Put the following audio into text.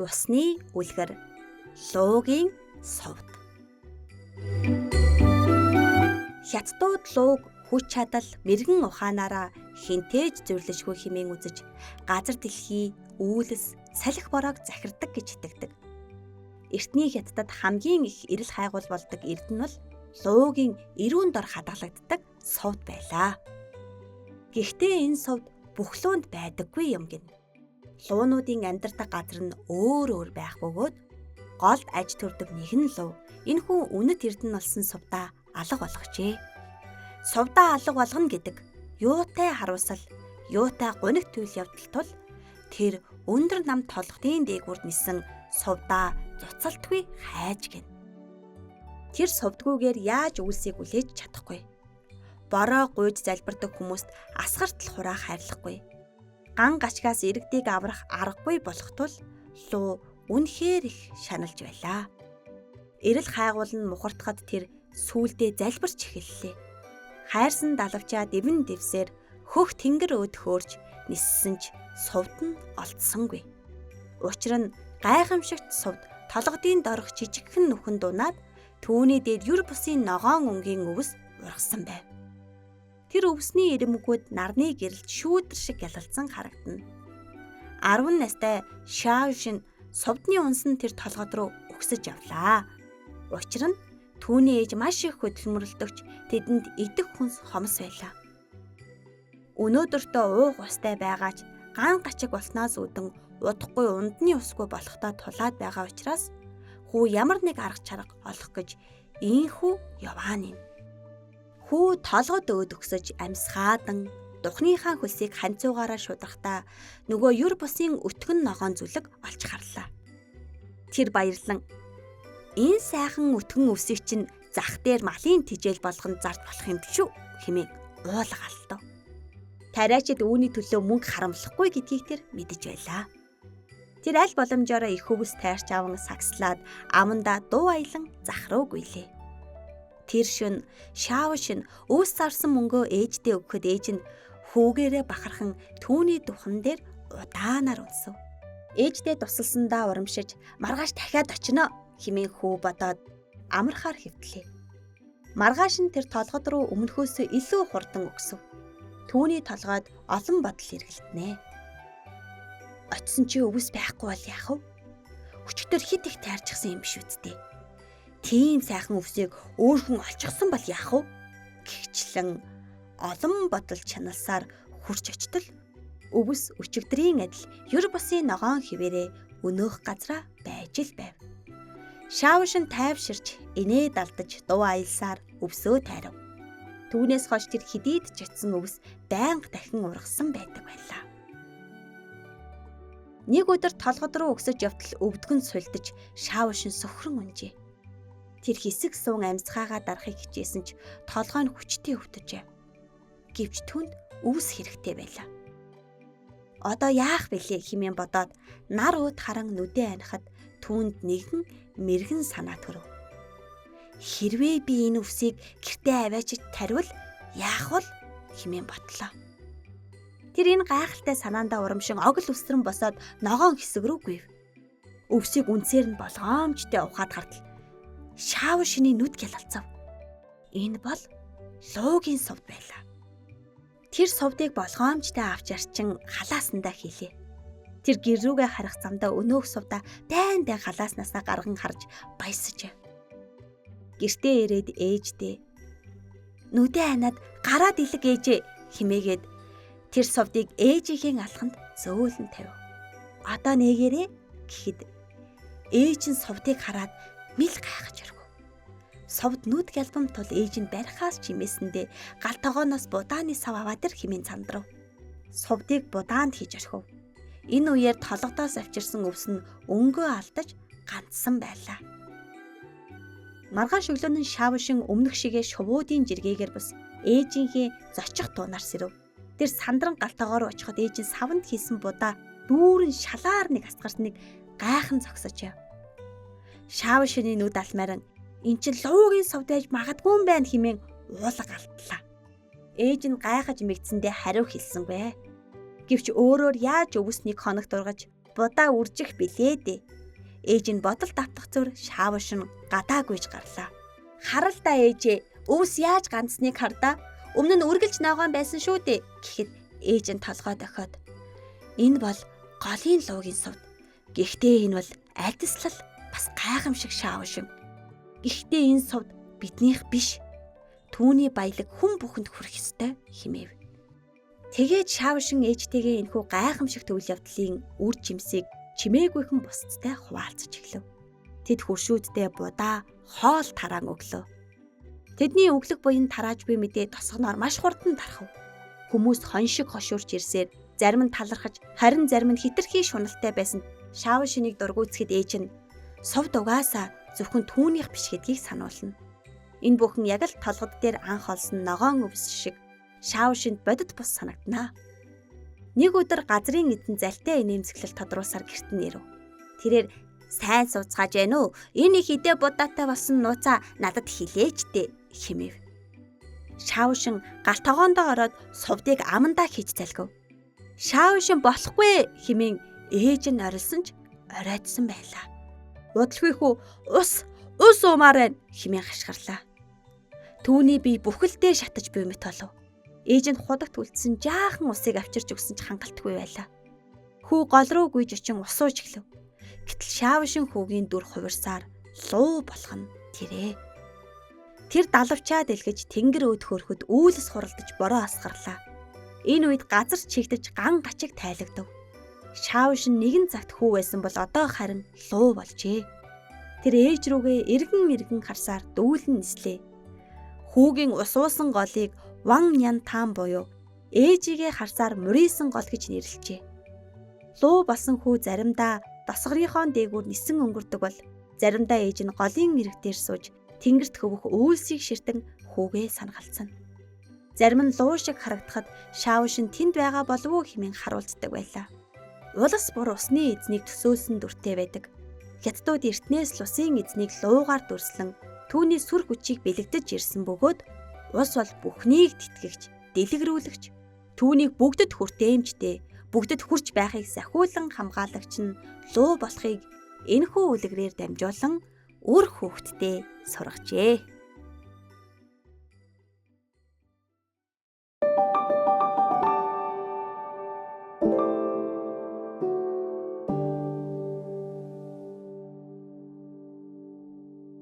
Усны үлгэр, луугийн сувд. Хятадууд лууг хүч чадал, мэрэгэн ухаанаараа хинтээж зөвлөшгүй хэмээн үзэж газар дэлхий, үйлс, салхи бороог захирдаг гэж итгэдэг. Эртний Хятадд хамгийн их эрэл хайгуул болдог эрдэнэ бол луугийн эрүүн дор хадгалагддаг сувд байлаа. Гэхдээ энэ сувд бүх луунд байдаггүй юм гин. Луунуудын амьдардаг газар нь өөр өөр байх бөгөөд голд аж төрдөг нэгэн луу энэхүү үнэт эрдэнэ болсон сувдаа алга болгожээ. Сувдаа алга болгоно гэдэг юутай харуулсал, юутай гунигт үйл явдал тул тэр өндөр нам толгодын дээгүүрд нисэн сувдаа зуцалтгүй хайж гин. Тэр сувдгүйгээр яаж үйлсийг үлээж чадахгүй. Бороо гуйж залбирдаг хүмүүст асгартал хураах хайрлахгүй. Ган гачгаас иргэдийг аврах аргагүй болох тул луу үнэхээр их шаналж байлаа. Эрэл хайгуул нь мухартахад тэр сүүлдээ залбирч эхэллээ. Хайрсан далавчаа дэвэн дэвсээр хөх тэнгэр өөд хөөрч ниссэн ч сувд нь олдсонгүй. Учир нь гайхамшигт сувд толгодын дорх жижигхэн нүхэн дунаад түүний дээд юр бусын ногоон өнгийн өвс ургасан байв. Тэр өвсний ирэмгүүд нарны гэрэлд шүүдэр шиг ялалцсан харагдана. 10 настай Шаошин сувдны унсан тэр толгод руу өгсөж явлаа. Учир нь түүний ээж маш их хөдөлмөрлөдөгч тэдэнд идэх хүнс хомс байлаа. Өнөөдөртөө уух устай байгаач ган гачиг болсноос үүдэн удахгүй ундны усгүй болохтой тулаад байгаа учраас хүү ямар нэг арга чарга олох гэж ийхүү яваа нэ. Хүү толгод өөд өгсөж амьсгаадан духныхаа хөлсийг ханцуугаараа шудрахтаа нөгөө юр бусын өтгөн ногоон зүлэг олж харлаа. Тэр баярлан энэ сайхан өтгөн өвсийг чинь зах дээр малын тижэл болгон зарж болох юм шүү хэмээн уулга алдав. Тариачид үүний төлөө мөнгө харамлахгүй гэдгийг тэр мэдэж байлаа. Тэр аль боломжоороо их хөвс тайрч аван сагслаад амандаа дуу аялан зах руу гүйлээ. Тэр шөн шаав шин өвс зарсан мөнгөө ээждээ өгөхөд ээж нь хүүгээрээ бахархан түүний духан дээр удаанаар унсав. Ээждээ тусалсандаа урамшиж маргааш дахиад очино хэмээн хүү бодоод амархаар хэвтлээ. Маргааш нь тэр толгод руу өмнөхөөсөө илүү хурдан өгсөв. Түүний толгойд олон бодол эргэлтнэ. Очисон чи өвс байхгүй бол яах вэ? Өчигдөр хит их тайрчихсан юм биш үсттэй. Тийм сайхан өвсийг өөр хүн олчихсон бол яах вэ? Гэгчлэн олон бодол чаналсаар хурж очтол өвс өчигдрийн адил ер бусын ногоон хിവэрээ өнөөх газраа байж л байв. Шаавшин тайвширч инээд алдаж дуу аялсаар өвсөө тайрав. Түүнээс хойш тэр хэдийд ч очисон өвс байнга дахин ургасан байдаг байлаа. Нэг өдөр толгод руу өгсөж явтал өвдгөн сулдаж шаавшин сөхрөн унжээ. Тэр хэсэг суун амьсгаагаа дарахыг хичээсэн ч толгой нь хүчтэй өвдөжээ. Гэвч түүнд өвс хэрэгтэй байлаа. Одоо яах вүлээ хэмээн бодоод нар ууд харан нүдээ анихад түүнд нэгэн мэрэгэн санаа төрөв. Хэрвээ би энэ өвсийг гэртээ аваачиж таривал яах вэ хэмээн бодлоо. Тэр энэ гайхалтай санаандаа урамшин огл өсрөн босоод ногоон хэсэг рүү гүйв. Өвсийг үнсээр нь болгоомжтой ухаад хартал шаав шиний нүд гялалцав. Энэ бол луугийн сувд байлаа. Тэр сувдыг болгоомжтой авч арчин халаасандаа хийлээ. Тэр гэр рүүгээ харах замдаа өнөөх сувдаа дайн дайн халааснасаа гарган харж баясаж. Гэртээ ирээд ээждээ нүдээ анаад гараад илэг ээжээ химээгээд тэр сувдыг ээжийнхээ алханд зөөлөн тавив. Одоо нээгээрээ гэхэд ээж нь сувдыг хараад мэл гайхаж өргөв. Сувд нүд гялбам тул ээж нь барихаас чимээсэндээ гал тогооноос будааны сав аваад ир хэмээн сандрав. Сувдыг будаанд хийж орхив. Энэ үеэр толгодоос авчирсан өвс нь өнгөө алдаж ганцсан байлаа. Маргааш өглөө нь шаавшин өмнөх шигээ шувуудын жиргээгээр бус ээжийнхээ зочих туунаар сэрэв. Тэр сандран гал тогоор очиход ээж нь саванд хийсэн будаа дүүрэн шалаар нэг асгарсныг гайхан зогсож яв. Шаавшины нүд алмааран эн чинь луугийн сувд байж магадгүй юм байна хэмээн уулга алдлаа. Ээж нь гайхаж мэгдсэндээ хариу хэлсэнгүй. Гэвч өөрөөр яаж өвс нэг хоногт ургаж Будаа үржих билээ дээ. Ээж нь бодол давтах зүр шаавшин гадаа гүйж гарлаа. Харал та ээжээ, өвс яаж ганцныг хардаа. Өмнө нь үргэлж ногоон байсан шүү дээ гэхэд ээж нь толгой дохиод. Энэ бол голын луугийн сувд. Гэхдээ энэ бол альдслал бас гайхамшиг шаавшин. Гэхдээ энэ сувд биднийх биш. Түүний баялаг хүн бүхэнд хүрэх ёстой хэмээв. Тэгээд шаавшин ээжтэйгээ энэхүү гайхамшигт үйл явдлын үр жимсийг чимээгүйхэн бусадтай хуваалцаж эхлэв. Тэд хөршүүддээ будаа хоол тараан өглөө. Тэдний өглөг буян тарааж буй мэдээ тосгоноор маш хурдан тархав. Хүмүүс хон шиг хошуурч ирсээр зарим нь талархаж, харин зарим нь хитрхи шуналтай байсан. Шаавшиныг дургуйцэхэд ээж нь сувд угаасаа зөвхөн түүнийх биш гэдгийг сануулна. Энэ бүхэн яг л толгод дээр анх олсон ногоон өвс шиг шаавшинд бодит бус санагданаа. Нэг өдөр газрын эзэн залтай инээмсэглэл тодруулсаар гэрт нь ирэв. Тэрээр сайн сууцгааж байна уу? Энэ их идэ будаатай болсон нууцаа надад хэлээч дээ хэмээв. Шаавшин гал тогоондоо ороод сувдыг амандаа хийж залгив. Шаавшин болохгүй хэмээн ээж нь орилсон ч оройтсон байлаа. Удалгүй хүү ус ус уумаар байна хэмээн хашгирлаа. Түүний бие бүхэлдээ шатаж буй мэт болов. Ээж нь худагт үлдсэн жаахан усыг авчирч өгсөн ч хангалтгүй байлаа. Хүү гол руу гүйж очин ус ууж эхлэв. Гэтэл шаавшин хүүгийн дүр хувирсаар луу болох нь тэрээ. Тэр далавчаа дэлгэж тэнгэр өөд хөрөхөд үйлс хуралдаж бороо асгарлаа. Энэ үед газар чигдэж ган гачиг тайлагдав. Шаавшин нэгэн цагт хүү байсан бол одоо харин луу болжээ. Тэр ээж рүүгээ эргэн эргэн харсаар дүүлэн нислээ. Хүүгийн ус уусан голыг Ван Ян Таан буюу ээжигээ харсаар мурийсан гол гэж нэрлэжээ. Луу болсон хүү заримдаа досгорынхоо дээгүүр нисэн өнгөрдөг бол заримдаа ээж нь голын эрэг дээр сууж тэнгэрт хөвөх үйлсийг ширтэн хүүгээ санагалцсан. Зарим нь луу шиг харагдахад шаавшин тэнд байгаа болов уу хэмээн харуулцдаг байлаа. Улс бур усны эзнийг төсөөлсөн дүртэй байдаг. Хятадууд эртнээс лусын эзнийг луугаар дүрслэн түүний сүр хүчийг бэлэгдэж ирсэн бөгөөд ус бол бүхнийг тэтгэгч, дэлгэрүүлэгч, түүнийг бүгдэд хүртээмжтэй, бүгдэд хүрч байхыг сахиулан хамгаалагч нь луу болохыг энэхүү үлгэрээр дамжуулан үр хүүхдтэй сургажээ.